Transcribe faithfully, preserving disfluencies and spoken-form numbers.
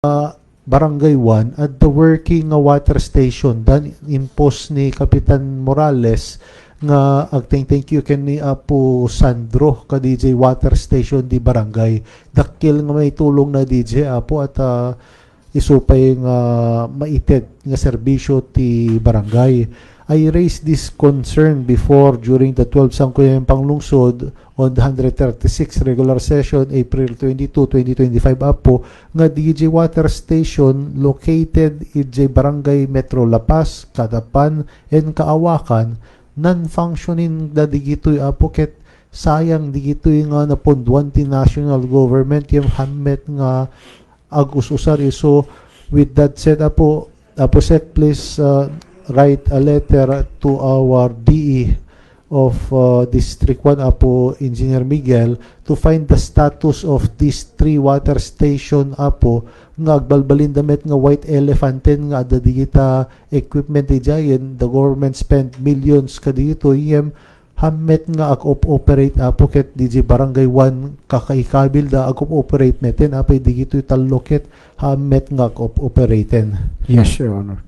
Barangay one, adda working nga water station dan impose ni Kapitan Morales nga agteng-thank you ken ni Apo Sandro ka D J water station di barangay. Dakkel nga maitulong na D J, Apo, at, ah, isu pay nga maited nga serbisyo ti barangay. I raised this concern before during the twelve Sangguniang Panglungsod on the hundred thirty-six regular session, April twenty-two, twenty twenty-five, Apo, nga D J water station located idiay Barangay Metro La Paz, Cadapan, and Caawacan, non-functioning da digitoy, Apo, ket sayang digitoy nga napunduan ti national government, ngem hammet nga ag-us-usar isu. With that said, Apo, Apo Sec, please, uh, write a letter to our D E of, uh, District one, Apo Engineer Miguel, to find the status of these three water station, Apo, nga agbalbalinda met nga white elephant ten nga adda digita equipment diay, the government spent millions kadito, ngem hammet nga ag-op-operate, Apo, ket D J Barangay one kakaikabil da ag-op-operate meten, Apo, digitoy tallo ket hammet nga ag-op-operate ten. Yes, Your Honor.